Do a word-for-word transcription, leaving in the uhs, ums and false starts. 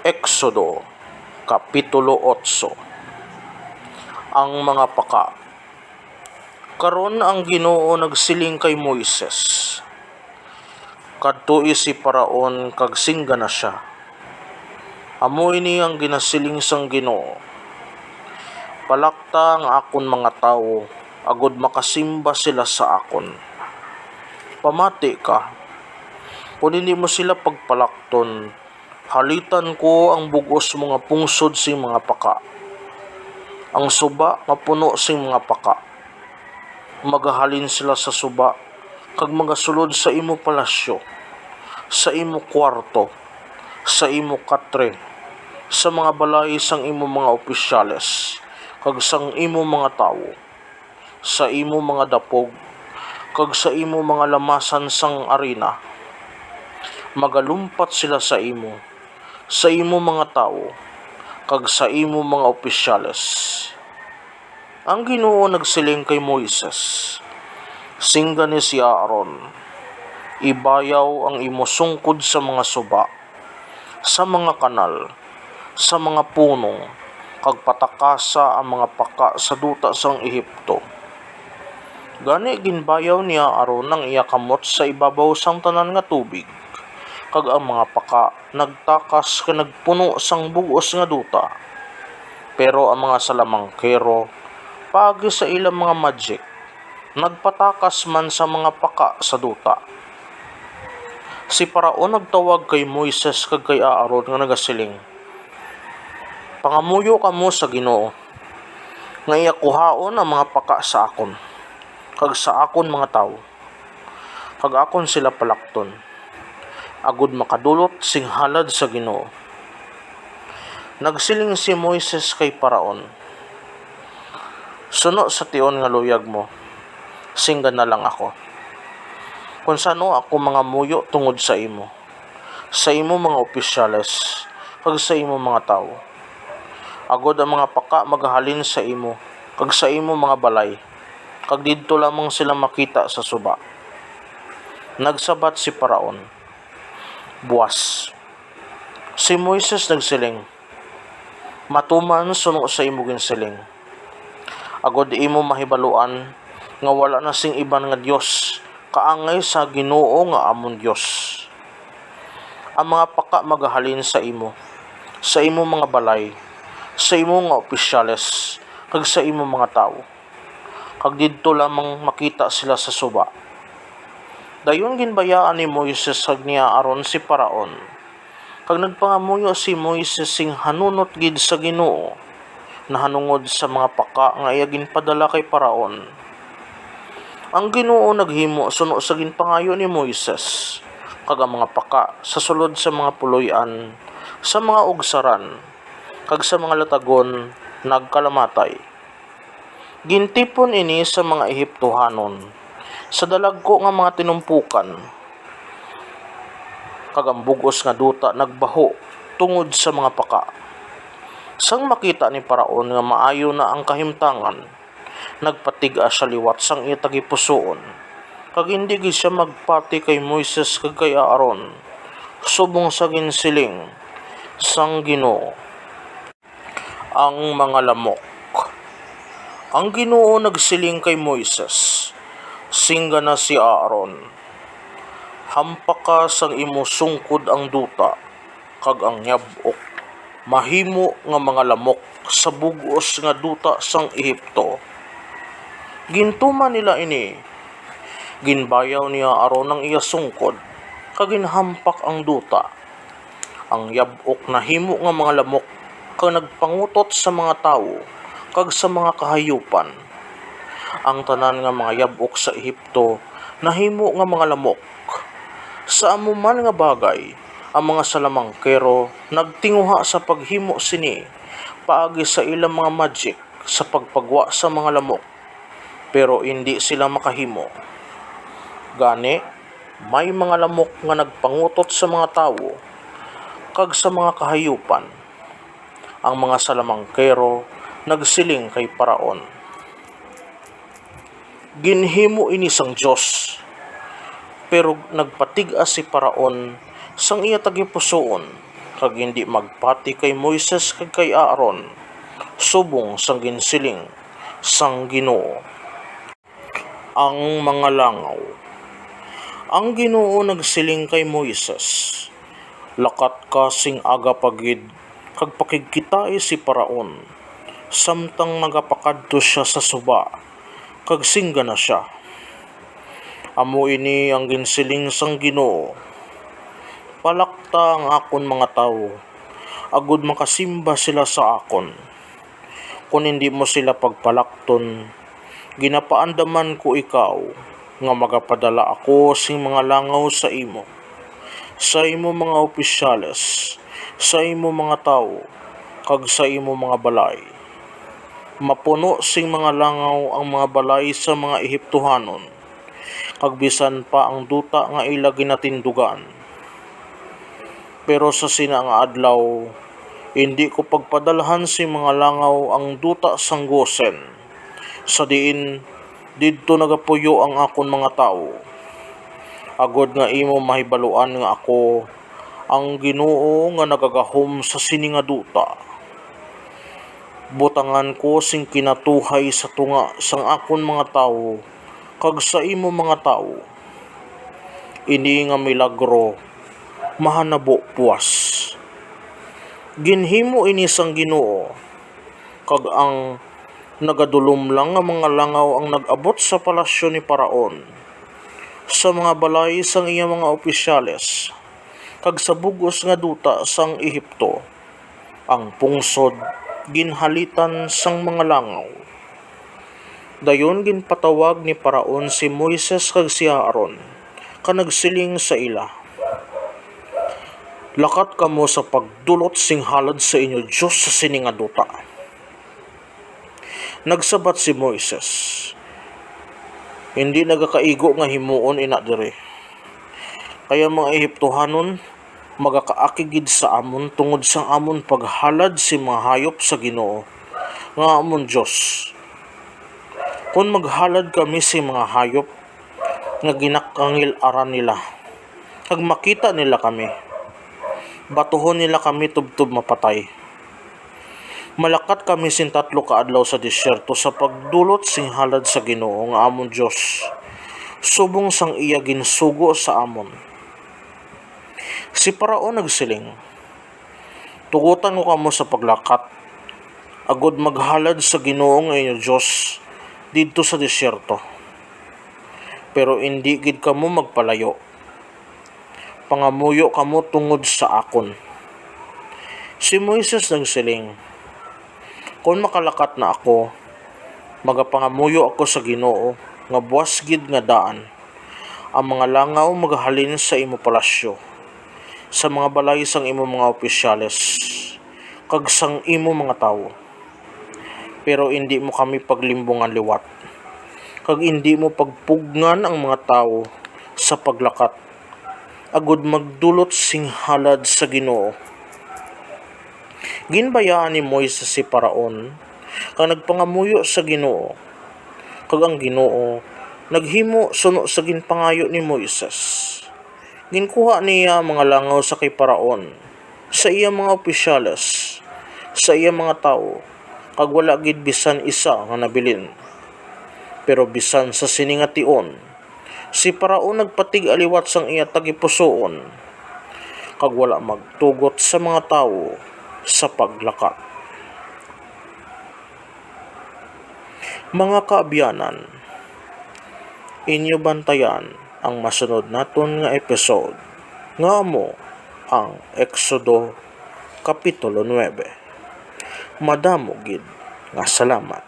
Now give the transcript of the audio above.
Exodo, Kapitulo otso. Ang mga paka. Karon ang Ginoo nagsiling kay Moises, "Kadtoi si Paraon kag singgana sia, 'Amo ini ang ginasiling sang Ginoo: Palakta ang akon mga tawo, agud makasimba sila sa akon. Pamati ka, kon indi mo sila pagpalakton, halitan ko ang bug-os mo nga pungsod sing mga paka, ang suba nga puno sing mga paka. Magahalin sila sa suba, kag magasulod sa imo palasyo, sa imo kuwarto, sa imo katre, sa mga balay sang imo mga opisyales, kag sang imo mga tawo, sa imo mga dapog, kag sa imo mga lamasan sang arena. Magalumpat sila sa imo, sa imo mga tawo, kag sa imo mga opisyales.' Ang Ginoo nagsiling kay Moises, 'Singgani si Aaron: Ibayaw ang imo sungkod sa mga suba, sa mga kanal, sa mga punong, kag patakasa ang mga paka sa duta sang Egipto.' Gani ginbayaw ni Aaron ang iya kamot sa ibabaw sang tanan nga tubig, kag ang mga paka nagtakas kag nagpuno sang bug-os nga duta. Pero ang mga salamangkero, paagi sa ila mga majik, nagpatakas man sa mga paka sa duta. Si Paraon nagtawag kay Moises kag kay Aaron nga nagasiling, "Pangamuyo kamo sa Ginoo, nga iya kuhaon ang mga paka sa akon, kag sa akon mga tawo, kag akon sila palakton, agud makadulot sing halad sa Ginoo." Nagsiling si Moises kay Paraon, "Suno sa tion nga luyag mo, singgana lang ako, kon san-o ako mangamuyo tungod sa imo, sa imo mga opisyales, kag sa imo mga tawo, agud ang mga paka magahalin sa imo kag sa imo mga balay, kag didto lamang sila makita sa suba." Nagsabat si Paraon, "Buas." Si Moises nagsiling, "Matuman suno sa imo ginsiling, agud imo mahibaluan nga wala na sing iban nga dios kaangay sa Ginoo nga amon Dios. Ang mga paka magahalin sa imo, sa imo mga balay, sa imo nga opisyales, kag sa imo mga tawo, kag didto lamang makita sila sa suba." Dayon ginbayaan ni Moises kag ni Aaron si Paraon, kag nagpangamuyo si Moises sing hanunot gid sa Ginoo nahanungod sa mga paka nga iya ginpadala kay Paraon. Ang Ginoo naghimo suno sa ginpangayo ni Moises, kag ang mga paka sa sulod sa mga puloy-an, sa mga ugsaran, kag sa mga latagon nagkalamatay. Gintipon ini sa mga Egiptohanon sa dalagko nga mga tinumpukan, kag ang bug-os nga duta nagbaho tungod sa mga paka. Sang makita ni Paraon nga maayo na ang kahimtangan, nagpatig-a sia liwat sang iya tagipusoon, kag indi gid sia magpati kay Moises kag kay Aaron, subong sa ginsiling sang Ginoo. Ang mga lamok. Ang Ginoo nagsiling kay Moises, "Singgana si Aaron, 'Hampaka sang imo sungkod ang duta, kag ang yab-ok mahimo nga mga lamok sa bug-os nga duta sang Egipto.'" Gintuman nila ini. Ginbayaw ni Aaron ang iya sungkod, kag ginhampak ang duta. Ang yab-ok nahimo nga mga lamok, kag nagpangutot sa mga tawo kag sa mga kahayupan. Ang tanan nga mga yab-ok sa Egipto nahimo nga mga lamok. Sa amo man nga bagay, ang mga salamangkero nagtinguha sa paghimo sini paagi sa ilang mga magic sa pagpagwa sa mga lamok, pero indi sila makahimo. Gani, may mga lamok nga nagpangutot sa mga tawo kag sa mga kahayupan. Ang mga salamangkero nagsiling kay Paraon, "Ginhimo ini sang Dios." Pero nagpatig-a si Paraon sang iya tagipusoon, kag indi magpati kay Moises kag kay Aaron, subong sang ginsiling sang Ginoo. Ang mga langaw. Ang Ginoo nagsiling kay Moises, "Lakat ka sing aga pa gid, kag pakigkitai si Faraon, samtang nagapakadto sia sa suba, kag singgana sia, 'Amo ini ang ginsiling sang Ginoo: Palakta ang akon mga tawo, agod makasimba sila sa akon. Kon indi mo sila pagpalakton, ginapaandaman ko ikaw nga magapadala ako sing mga langaw sa imo, sa imo mga opisyales, sa imo mga tawo, kag sa imo mga balay. Mapuno sing mga langaw ang mga balay sa mga Egiptohanon, kag bisan pa ang duta nga ila ginatindugan. Pero sa sina nga adlaw, indi ko pagpadalhan sing mga langaw ang duta sang Gosen, sa diin didto nagapuyo ang akon mga tawo, agod nga imo mahibaluan nga ako ang Ginoo nga nagagahom sa sini nga duta. Butangan ko sing kinatuhay sa tunga sang akon mga tawo kag sa imo mga tawo. Ini nga milagro mahanabo puas. Ginhimo ini sang Ginoo, kag ang nagadulom lang nga mga langaw ang nag-abot sa palasyo ni Faraon, sa mga balay sang iya mga opisyales, kag sa bug-os nga duta sang Egipto. Ang pungsod ginhalitan sang mga langaw. Dayon ginpatawag ni Faraon si Moises kag si Aaron, kag nagsiling sa ila, "Lakat kamo sa pagdulot sing halad sa inyo Dios sa sini nga duta." Nagsabat si Moises, "Indi nagakaigo nga himuon ina diri, kay ang mga Egiptohanon magakaakig gid sa amon tungod sang amon paghalad sing mga hayop sa Ginoo nga amon Dios. Kon maghalad kami sing mga hayop nga ginakangil-aran nila, kag makita nila kami, batuhon nila kami tubtob mapatay. Malakat kami sing tatlo ka adlaw sa desierto sa pagdulot sing halad sa Ginoo nga amon Dios, subong sang iya ginsugo sa amon." Si Faraon nagsiling, "Tugotan ko kamo sa paglakat, agud maghalad sa Ginoo nga inyo Dios didto sa desierto. Pero indi gid kamo magpalayo. Pangamuyo kamo tungod sa akon." Si Moises nagsiling, "Kon makalakat na ako, magapangamuyo ako sa Ginoo nga buas gid nga daan ang mga langaw magahalin sa imo palasyo, sa mga balay sang imo mga opisyales, kag sang imo mga tawo. Pero indi mo kami paglimbungan liwat, kag indi mo pagpugngan ang mga tawo sa paglakat, agud magdulot sing halad sa Ginoo." Ginbayaan ni Moises si Faraon, kag nagpangamuyo sa Ginoo, kag ang Ginoo naghimo suno sa ginpangayo ni Moises. Ginkuha niya ang mga langaw sa kay Faraon, sa iya mga opisyales, sa iya mga tawo, kag wala gid bisan isa nga nabilin. Pero bisan sa sini nga tion, si Faraon nagpatig-a liwat sang iya tagipusoon, kag wala magtugot sa mga tawo sa paglakat. Mga kaabyanan, inyo bantayan ang masunod naton nga episode, nga amo ang Exodo Kapitulo nuebe. Madamo gid nga salamat.